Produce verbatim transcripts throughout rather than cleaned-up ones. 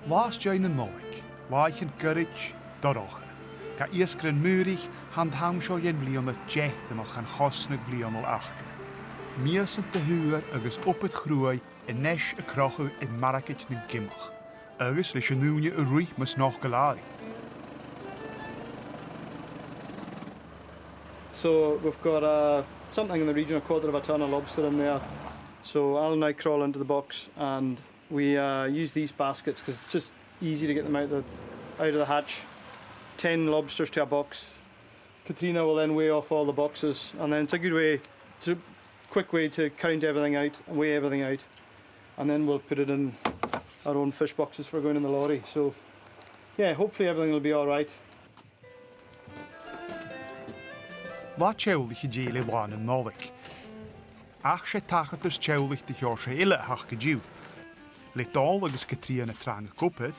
Latha às dèidh na Nollaig, làithean goirid, dorcha. Gach iasgairean maorach, tha an t-àm seo dhen bhliadhna deatamach dhan chosnadh bhliadhnail aca. Mìosan de shaothair agus obair chruaidh a-nis a' crochadh air margaid nan giomach, agus leis an ùine a' ruith mus nochd an làraidh. So we've got uh, something in the region of quarter of a ton of lobster in there. So Alan and I crawl into the box and we uh, use these baskets because it's just easy to get them out of the, out of the hatch. Ten lobsters to a box. Katrina will then weigh off all the boxes, and then it's a good way, it's a quick way to count everything out and weigh everything out, and then we'll put it in our own fish boxes for going in the lorry. So, yeah, hopefully everything will be all right. Latha teaghlaich an-dè le Latha na Nollaig. Ach 's e tachartas teaghlaich de sheòrsa eile a th' aca an-diugh. Le Dòmhnall agus Catrìona trang ag obair,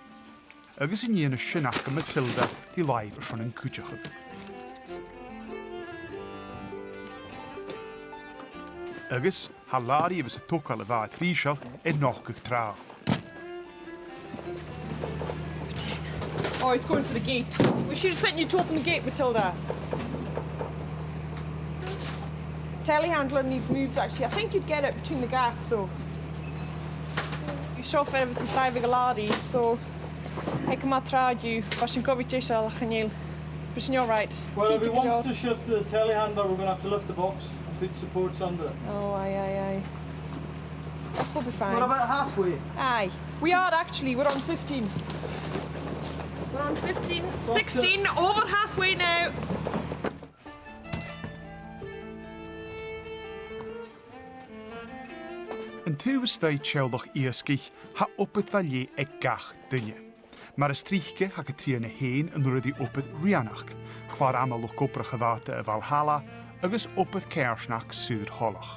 agus an nighean as sine aca, Matilda, ri làimh airson an cuideachadh. Agus tha làraidh a bhios a' togail a' bhàta-phrìseil air nochdadh tràth. Oh, it's going for the gate. We should have sent you to open the gate, Matilda. Telehandler needs moved, actually. I think you'd get it between the gaps, though. Seo fear a bhios a' dràibheadh an làraidh, so tha e gu math tràth an-diugh. Bha sinn gu bhith deiseil, ach chan eil. Bidh sinn all right. Well, if he wants to shift the telehandler, we're gonna have to lift the box and put supports under it. Oh, aye, aye, aye. We'll be fine. We're about halfway. Aye. We are actually. We're on fifteen. We're on fifteen. Sixteen. Over halfway now. An taobh a-staigh teaghlach iasgaich, tha obair mhath aig gach duine. Mar as trice, tha Catrìona fhèin an urra ri obair rianachd, clàr-ama luchd-obrach a' bhàta a' Valhalla, agus obair coimhearsnachd saor-thoileach.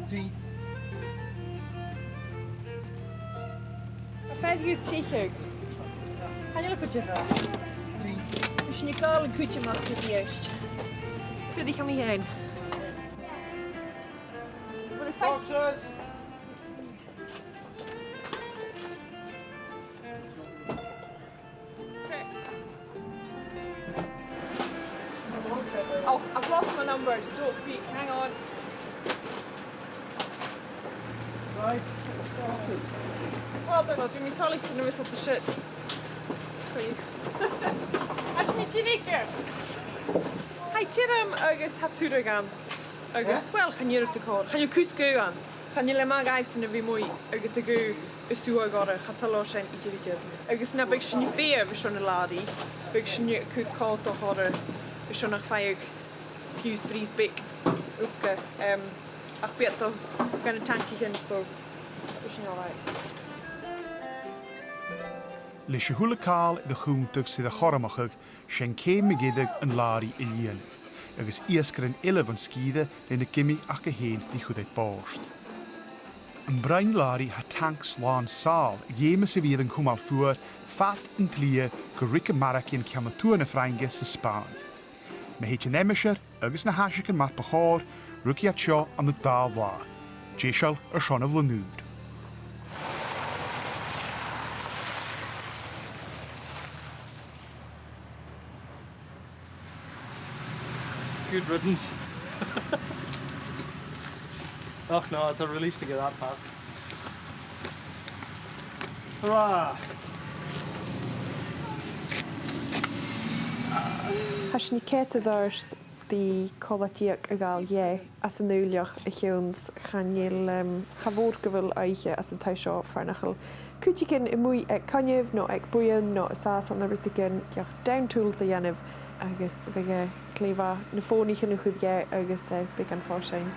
Three. Tha fear dhiubh a' teicheadh. Chan eil e gu diofar. Three. Tha sinn a' gabhail an cuid a-mach a-rithist. Cuiridh mi fhèin. Boxes! Oh, I've lost my numbers. Don't speak. Hang on. Right. Well done, I'll do me tally to the rest of the shit. Tha sinn a' tighinn thuige. Tha tioram agus tha tùr agam. Agus, eh? Well, chan eil e gu còir. Chan eil cus gaoth ann. Chan eil e math dhaibhsan a bhith a-muigh agus an gaoth a' suathadh orra, cha toil leotha sin idir, idir. Agus nam biodh sinn fhèin airson an làraidh, bhiodh sinn a' cur còta orra airson nach fhaigheadh fiù 's breeze beag uisge, em, ach bidh iad a' dol gu na tankaichean, so bidh sinn all right. Leis a h-uile càil air a chunntadh 's air a chothromachadh, 's e an ceum mu dheireadh an làraidh a lìonadh, agus iasgairean eile bhon sgìre le na giomaich aca fhèin ri chur air bòrd. Am broinn làraidh tha tanks làn sàl a dh'fheumas a bhith air an cumail fuar fad an t-slighe gu ruige margaidh an ceann a tuath na Frainge sa Spàinn. Ma thèid an aimsir agus na h-aiseagan mar bu chòir, ruigidh iad seo ann an dà latha, deiseil airson a' bhliadhna ùir. Good riddance. Och no, it's a relief to get that past. Hurrah! Tha sinn a' coimhead air adhart ri cola-deug a ghabhail dheth às an Iuchar a chionn 's chan eil, em, cha mhòr gu bheil oidhche às an taigh seo far nach eil cuideigin a-muigh aig coinneamh no aig buidheann no an sàs ann an rudeigin, gheibh down tools a dhèanamh agus bhiodh e glè mhath na fònaichean a chur dheth agus, eh, beagan farsaing.